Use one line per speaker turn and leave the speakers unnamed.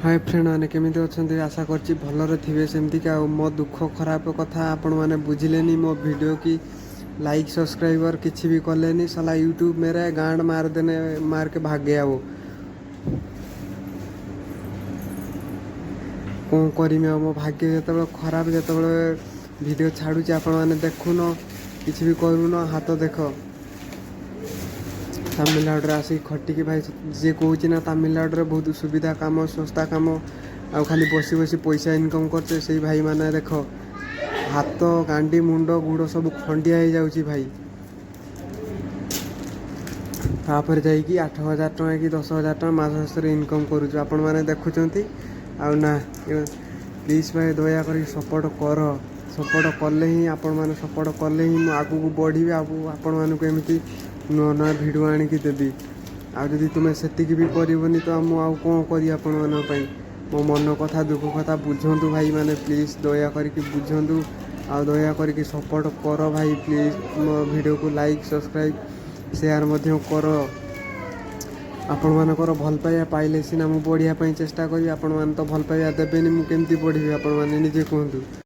ହାଏ friend ମାନେ, କେମିତି ଅଛନ୍ତି? ଆଶା କରୁଛି ଭଲରେ ଥିବେ। ସେମିତିକା ଆଉ ମୋ ଦୁଃଖ ଖରାପ କଥା ଆପଣମାନେ ବୁଝିଲେନି। ମୋ ଭିଡ଼ିଓ କି ଲାଇକ୍, ସବସ୍କ୍ରାଇବର କିଛି ବି କଲେନି। साला यूट्यूब मेरा गांड मार देने, मार के भाग गया वो। କ'ଣ କରିମି ଆଉ? ମୋ ଭାଗ୍ୟ ଯେତେବେଳେ ଖରାପ, ଯେତେବେଳେ ଭିଡ଼ିଓ ଛାଡ଼ୁଛି, ଆପଣମାନେ ଦେଖୁନ, କିଛି ବି କରୁନ। ହାତ ଦେଖ। ତାମିଲନାଡ଼ୁରେ ଆସିକି ଖଟିକି ଭାଇ, ଯିଏ କହୁଛି ନା ତାମିଲନାଡ଼ୁରେ ବହୁତ ସୁବିଧା କାମ, ଶସ୍ତା କାମ ଆଉ ଖାଲି ବସି ବସି ପଇସା ଇନକମ୍ କରୁଛେ, ସେଇ ଭାଇମାନେ ଦେଖ, ହାତ, ଗାଣ୍ଡି, ମୁଣ୍ଡ, ଗୋଡ଼ ସବୁ ଖଣ୍ଡିଆ ହେଇଯାଉଛି ଭାଇ। ତାପରେ ଯାଇକି 8,000 ଟଙ୍କା କି 10,000 ଟଙ୍କା ମାସ ଶେଷରେ ଇନକମ୍ କରୁଛୁ। ଆପଣମାନେ ଦେଖୁଛନ୍ତି ଆଉ ନା? ପ୍ଲିଜ୍ ଭାଇ, ଦୟା କରିକି ସପୋର୍ଟ କର। ସପୋର୍ଟ କଲେ ହିଁ, ଆପଣମାନେ ସପୋର୍ଟ କଲେ ହିଁ ମୁଁ ଆଗକୁ ବଢ଼ିବି ଆଉ ଆପଣମାନଙ୍କୁ ଏମିତି ନୂଆ ନୂଆ ଭିଡ଼ିଓ ଆଣିକି ଦେବି। ଆଉ ଯଦି ତୁମେ ସେତିକି ବି କରିବନି, ତ ମୁଁ ଆଉ କ'ଣ କରିବି ଆପଣମାନଙ୍କ ପାଇଁ? ମୋ ମନ କଥା, ଦୁଃଖ କଥା ବୁଝନ୍ତୁ ଭାଇମାନେ। ପ୍ଲିଜ୍ ଦୟା କରିକି ବୁଝନ୍ତୁ ଆଉ ଦୟା କରିକି ସପୋର୍ଟ କର ଭାଇ, ପ୍ଲିଜ୍। ମୋ ଭିଡ଼ିଓକୁ ଲାଇକ୍, ସବସ୍କ୍ରାଇବ୍, ସେୟାର ମଧ୍ୟ କର। ଆପଣମାନଙ୍କର ଭଲ ପାଇବା ପାଇଲେ ସିନା ମୁଁ ବଢ଼ିବା ପାଇଁ ଚେଷ୍ଟା କରିବି। ଆପଣମାନେ ତ ଭଲ ପାଇବା ଦେବେନି, ମୁଁ କେମିତି ବଢ଼ିବି? ଆପଣମାନେ ନିଜେ କୁହନ୍ତୁ।